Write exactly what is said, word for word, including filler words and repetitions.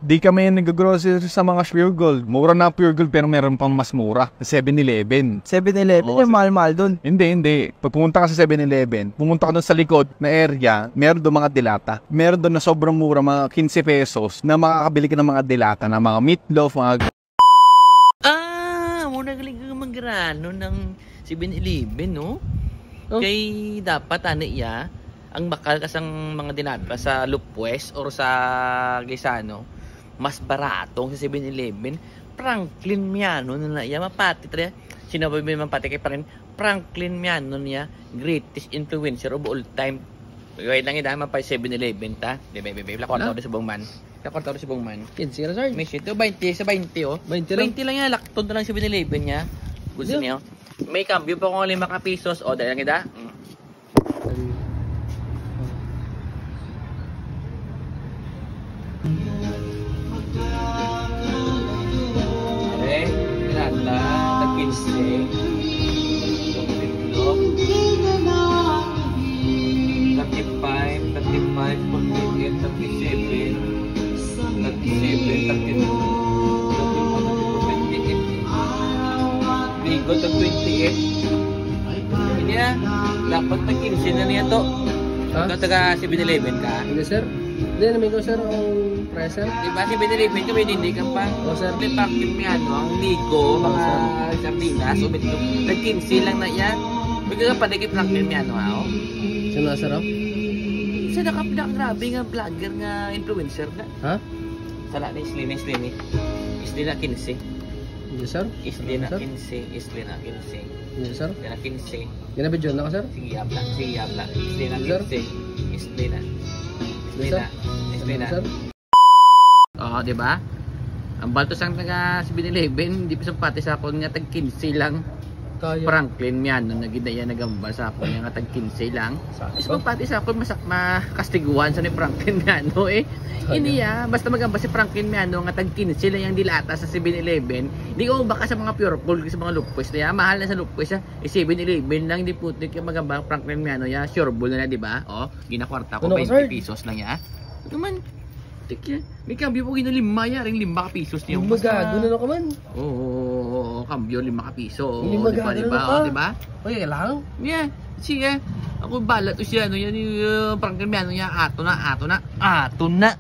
Di kami nag-grocery sa mga Pure Gold. Mura na ang Pure Gold, pero meron pang mas mura. Sa Seven Eleven. Seven Eleven, Oo, yung sa mahal-mahal dun. Hindi, hindi. Pag pumunta ka sa Seven Eleven, pumunta ka doon sa likod na area, meron doon mga dilata. Meron doon na sobrang mura, mga quince pesos, na makakabili ka ng mga dilata, na mga meatloaf, mga Ah, muna galing ka magrano ng Seven Eleven, no? Oh. Kay dapat, ano iya, ang bakal ka sang mga dinata sa Lupwes or sa Gaisano, mas barato ang sa Seven Eleven. Franklin Miano na na iya, mapati tra. Sinabi mo mapati kay Franklin, Franklin Miano niya, greatest influencer of all time. Wait lang, ida, mapay Seven Eleven ta. Di ba, baby? Lakwarta Ah? ko sa bungman. Lakwarta ko sa bungman. Kinse ra, sir. May sito, twenty sa twenty, oh. Twenty lang. Twenty lang yan, lakton na lang Seven Eleven niya. Gusto Yeah. niyo? May cambio pa kung lima ka pisos. O, dahil lang ida. Mm. Pare, pirata, tag quince. Tag thirty-five, thirty-five, forty-eight, thirty-seven, thirty-seven, thirty-two, thirty-one, thirty-two, twenty-eight. Ligo, tag twenty-eight. Hindi na. Dapat tag quince na niya to. Ha? Ikaw taga Seven Eleven ka? Hindi, sir. Hindi, namin ko, sir, ang present. Di ba, Seven Eleven ka, may dindi ka pa? Oo, sir. May Franklin Miano, ang ligo, Oo, mga sir. sardinas, o may tag quince lang na yan. May ka pa, naging Franklin Miano, ha, oh? Sino, sir, oh? Sa nakapda, grabe nga vlogger nga influencer na. Ha? Sala na, Islay na, Islay na. Islay na quince. Hindi, sir. Islay na Ano, sir? quince, Islay na quince. Hindi, sir. Islay na quince. Yan ang video na ka, sir? Sige, abla. Sige, abla. Islay na Sir? quince. Islay na. Islay Sir? na. Islay na. Sir? Oo, di ba? Ang balto sang taga Seven Eleven, di pa sa pati sa akon nga tag quince lang. Kaya. Franklin Miano na gid na iya nagambal sa akon nga tag quince lang. Sakto. Mas pati sa akon, mas makastiguan sa ni Franklin Miano, eh. Kaya. Ini, ah, basta magambal si Franklin Miano nga tag quince lang yang dilata sa Seven Eleven, di ko baka sa mga Pure Gold, sa mga Lupwes na yan. Mahal na sa Lupwes, ah. Eh, Seven Eleven lang, di putik yung magambal Franklin Miano, ya. Sure ball na, di ba? Oh, ginakwarta ko, Ano ka, twenty sir? pesos lang, ya. Ito man, tik, ya. May cambio po, ginalima, ya. Ring lima ka pesos niya. Lima Basta gago na lang ka man. Oo, oo, oo, oo, cambio, lima ka piso. Oo, Lima di ba, gago di na ba? lang ka. Oo, di ba? Uy, kailangan. Yeah, sige. Ako balat to siya, ano yan, yung, uh, Franklin Miano niya, ato na, ato na, ato na.